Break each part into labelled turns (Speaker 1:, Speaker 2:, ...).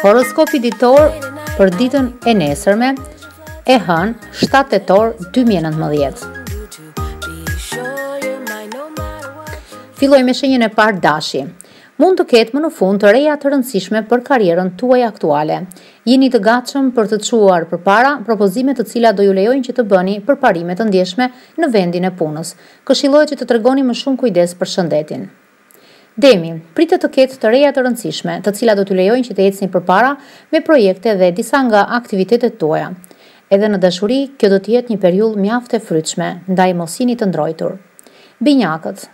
Speaker 1: Horoskopi ditor për ditën e nesërme, e hënë, 7 tetor 2019. Filloj me shenjën e parë Dashi. Mund të ketë më në fund të reja të rëndësishme për karrierën tuaj aktuale. Jini të gatshëm për të çuar përpara propozime të cilat do ju lejojnë që të bëni përparime të ndjeshme në vendin e punës. Këshillohet që të tregoni më shumë kujdes për shëndetin. Demi, pritet të ketë të reja të rëndësishme, të cilat do t'ju lejojnë që të ecni përpara me projekte dhe disa nga aktivitetet tuaja. Edhe në dashuri, kjo do të jetë një periudhë mjaft e frytshme, ndaj mos jini të ndrojtur. Binjakët,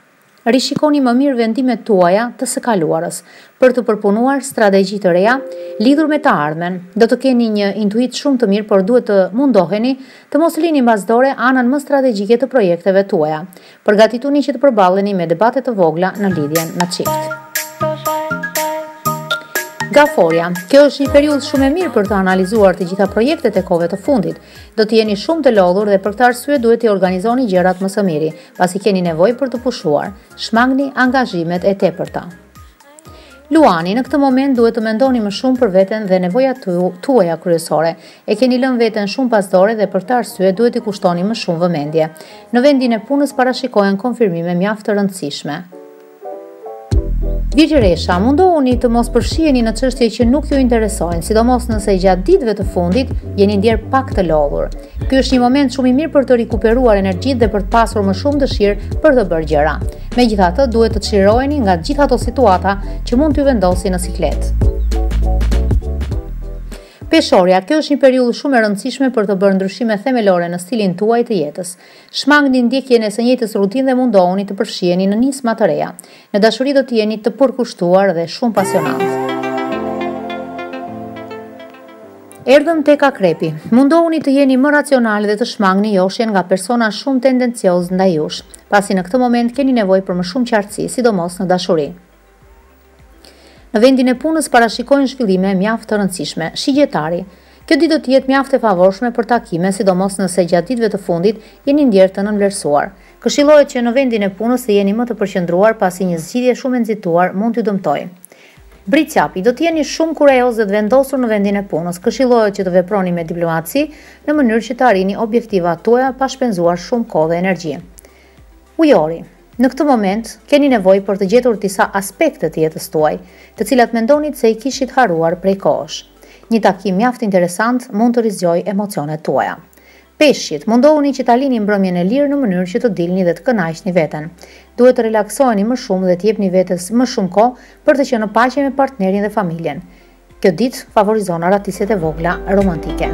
Speaker 1: rishikoni më mirë vendimet tuaja të së kaluarës, për të përpunuar strategji të reja lidhur me të ardhmen. Do të keni një intuitë shumë të mirë, por duhet të mundoheni të mos lini mbas dore anën më strategjike të projekteve tuaja. Përgatituni që të përballeni me debate të vogla në lidhjen në çift. Gaforja, kjo është një periudhë shumë e mirë për të analizuar të gjitha projektet e kohëve të fundit. Do të jeni shumë të lodhur dhe për këtë arsye duhet t'i organizoni gjërat më së miri, pasi keni nevojë për të pushuar. Shmangni angazhimet e tepërta. Luani, në këtë moment duhet të mendoni më shumë për veten dhe nevojat tuaja kryesore. E keni lënë veten shumë pas dore dhe për këtë arsye duhet t'i kushtoni më shumë vëmendje. Në vendin e punës parashikohen konfirmime mjaft të rëndësishme. Virgjëresha, mundohuni të mos përfshiheni në çështje që nuk ju interesojnë, sidomos nëse gjatë ditëve të fundit jeni ndjerë pak të lodhur. Ky është një moment shumë i mirë për të rikuperuar energjitë dhe për të pasur më shumë dëshirë për të bërë gjëra. Megjithatë, duhet të çliroheni nga gjithë ato situata që mund t'ju vendosin në siklet. Peshorja, kjo është një periudhë shumë e rëndësishme për të bërë ndryshime themelore në stilin tuaj të jetës. Shmangni ndjekjen e së njëjtës rutinë dhe mundohuni të përfshiheni në nisma të reja. Në dashuri do të jeni të përkushtuar dhe shumë pasionantë. Erdhëm tek Akrepi. Mundohuni të jeni më racionalë dhe të shmangni joshjen nga persona shumë tendenciozë ndaj jush, pasi në këtë moment keni nevojë për më shumë qartësi, sidomos në dashuri. Në vendin e punës parashikojnë zhvillime mjaft të rëndësishme. Shigjetari. Kjo ditë do të jetë mjaft e favorshme për takime, sidomos nëse gjatë ditëve të fundit jeni ndjerë të nënvlerësuar. Këshillohet që në vendin e punës të jeni më të përqendruar pasi një zgjidhje shumë e nxituar mund t'ju dëmtojë. Bricjapi, do të jeni shumë kurajoz dhe të vendosur në vendin e punës. Këshillohet që të veproni me diplomaci në mënyrë që të arrini objektivat tuaja pa shpenzuar shumë kohë dhe energji. Ujori, në këtë moment keni nevojë për të gjetur disa aspekte të jetës tuaj, të cilat mendonit se i kishit harruar prej kohësh. Një takim mjaft interesant mund të rizgjojë emocionet tuaja. Peshqit, mundohuni që ta lini mbrëmjen e lirë në mënyrë që të dilni dhe të kënaqni veten. Duhet të relaksoheni më shumë dhe t'i jepni vetes më shumë kohë për të qenë në paqe me partnerin dhe familjen. Kjo ditë favorizon arratisjet e vogla romantike.